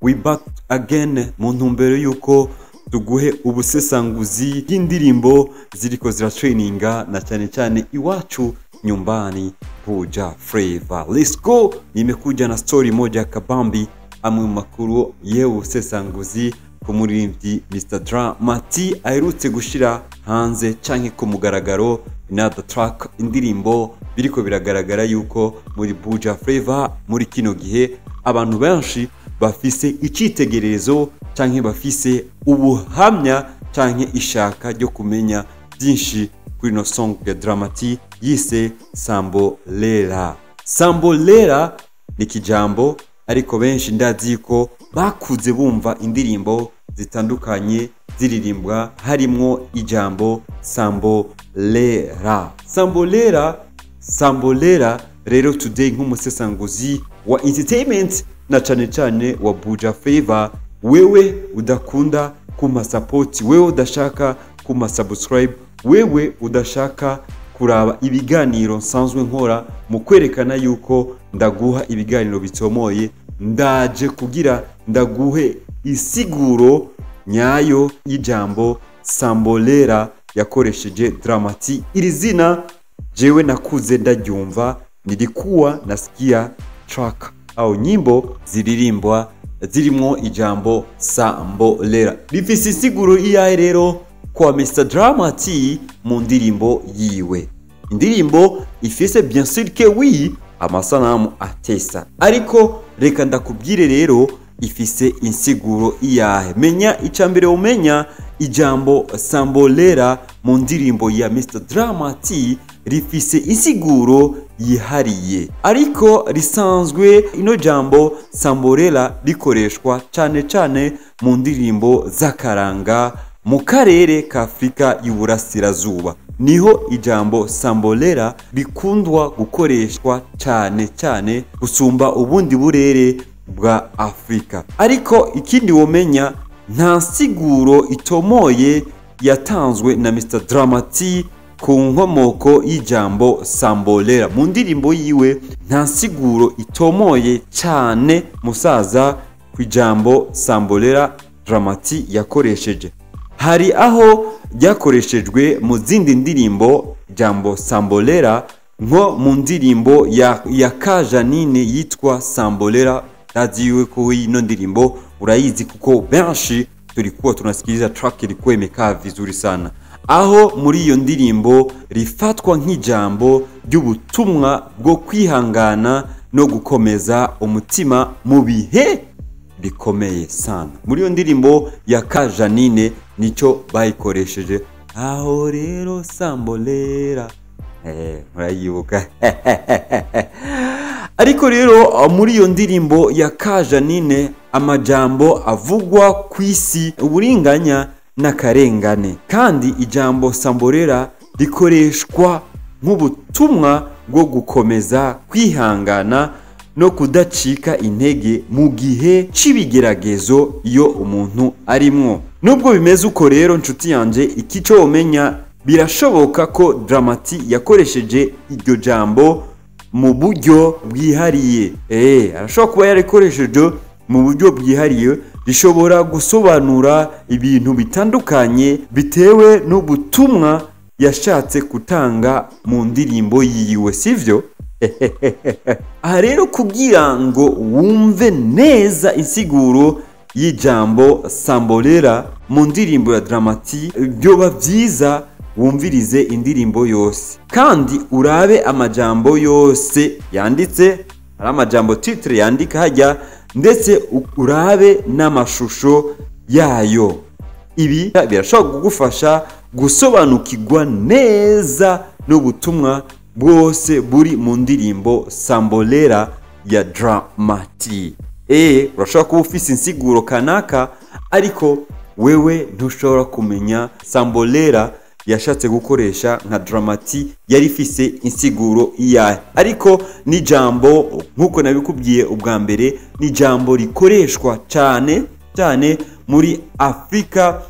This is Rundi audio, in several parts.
We back again mu ntumbero yuko tuguhe ubusesanguzi bw'indirimbo ziriko ziratrendinga na cyane cyane iwacu nyumbani, Buja Flavor. Let's go! Nimekuja na story moja kabambi, amwe mu makuru yewe ubusesanguzi ku muririmbyi Mr Drama-T aherutse gushira hanze canke ku mugaragaro another track, indirimbo biriko biragaragara yuko muri Buja Flavor muri kino gihe abantu benshi bafise icitegererezo canke bafise ubuhamya canke ishaka ryo kumenya byinshi kuri ino song ya Drama-T yise Sambolera. Sambolera ni kijambo, ariko benshi ndazi ko bakuze bumva indirimbo zitandukanye ziririmbwa harimwo ijambo Sambolera. Sambolera, Sambolera. Rero today, nk'umusesanguzi wa entertainment na cane cane wa Buja Flavor, wewe udakunda kuma support, wewe udashaka kuma subscribe, wewe udashaka kuraba ibiganiro nsanzwe nkora mu kwerekana yuko ndaguha ibiganiro bitomoye, ndaje kugira ndaguhe isiguro nyayo y'ijambo Sambolera yakoresheje Drama-T. Iri zina jewe nakuze ndaryumva, nilikuwa nasikia track au nyimbo ziririmbwa zirimwo ijambo Sambolera. Rifise insiguro iyahe rero kwa Mr Drama-T mu ndirimbo yiwe? Indirimbo ifise, bien sûr que oui, amasanamu atesa, ariko reka ndakubwire rero ifise insiguro iyahe. Menya icambere, umenya ijambo Sambolera mu ndirimbo ya Mr Drama-T rifise insiguro yihariye, ariko risanzwe ino jambo Sambolera rikoreshwa cane cane mu ndirimbo z'akaranga mu karere ka Afurika y'Uburasirazuba. Niho ijambo Sambolera rikundwa gukoreshwa cyane cyane gusumba ubundi burere bwa Afurika. Ariko ikindi womenya, nta nsiguro itomoye yatanzwe na Mr Drama-T ku nkomoko y'ijambo Sambolera mu ndirimbo yiwe. Nta nsiguro itomoye cyane musaza ku ijambo Sambolera Drama-T yakoresheje. Hari aho ryakoreshejwe mu zindi ndirimbo ijambo Sambolera, nko mu ndirimbo ya Kajanine yitwa Sambolera. Ndazi ko ino ndirimbo urayizi kuko benshi tulikuwa tunasikiliza track, ilikuwa imekaa vizuri sana, aho muri iyo ndirimbo rifatwa nk'ijambo ry'ubutumwa bwo kwihangana no gukomeza umutima mu bihe bikomeye sana. Muri iyo ndirimbo ya Kajanine nicyo bayikoresheje. Aho rero Sambolera, murayibuka. Ariko rero muri iyo ndirimbo ya Kajanine amajambo avugwa ku isi, uburinganya n'akarengane, kandi ijambo Sambolera rikoreshwa nk'ubutumwa bwo gukomeza kwihangana no kudacika intege mu gihe c'ibigeragezo iyo umuntu arimwo. Nubwo bimeze uko rero, nshuti yanje, iki cyo womenya, birashoboka ko Drama-T yakoresheje iryo jambo mu buryo bwihariye. Arashobora kuba yarikoresheje mu buryo bwihariye, rishobora gusobanura ibintu bitandukanye bitewe n'ubutumwa yashatse gutanga mu ndirimbo yiwe, sivyo? Aha rero, kugira ngo wumve neza insiguro y'ijambo Sambolera mu ndirimbo ya Drama-T, byoba byiza wumvirize indirimbo yose kandi urabe amajambo yose yanditse, ari amajambo titre yandika hajya, ndetse urabe n'amashusho yayo. Ibi birashobora kugufasha gusobanukirwa neza n'ubutumwa bwose buri mu ndirimbo Sambolera ya Drama-T. Urashobora kuba ufise insiguro kanaka, ariko wewe ntushobora kumenya Sambolera yashatse gukoresha nka Drama-T yari ifise insiguro iyahe. Ariko n'ijambo, nk'uko nabikubwiye ubwa mbere, ni ijambo rikoreshwa cyane cyane muri Afurika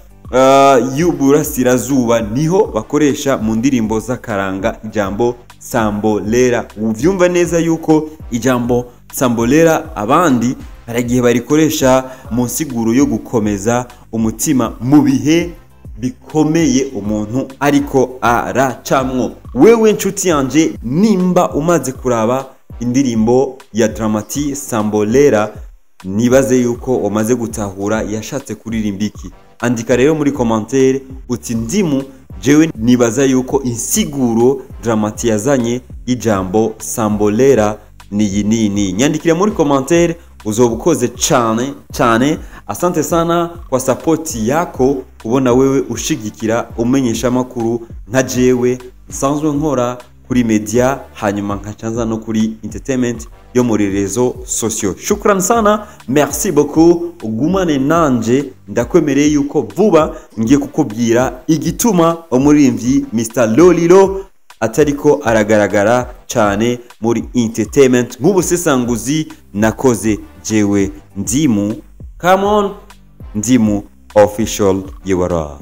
y'Uburasirazuba. Niho bakoresha mu ndirimbo z'akaranga ijambo Sambolera. Uvyumva neza yuko ijambo Sambolera abandi Hari igihe barikoresha mu nsiguro yo gukomeza umutima mu bihe bikomeye umuntu ariko aracamwo. Wewe nshuti yanje, nimba umaze kuraba indirimbo ya Drama-T Sambolera, nibaze yuko umaze gutahura yashatse kuririmba iki. Andika rero muri commentaire uti: "Ndimu, jewe nibaza yuko insiguro Drama-T yazanye y'ijambo Sambolera ni iyi nini." Nyandikire muri commentaire, uzoba ukoze cane cane. Asante sana kwa sapoti yako, kubona wewe ushigikira umenyesha amakuru nka jewe nsanzwe nkora kuri media, hanyuma nkacanza no kuri entertainment yo muri réseaux sociaux. Shukran sana, merci beaucoup. Ugumane nanje, ndakwemereye yuko vuba ngiye kukubwira igituma umuririmbyi Mr Lolilo atariko aragaragara cyane muri entertainment, nk'ubusesanguzi nakoze jewe Ndimu. Come on, Ndimu Official yewara.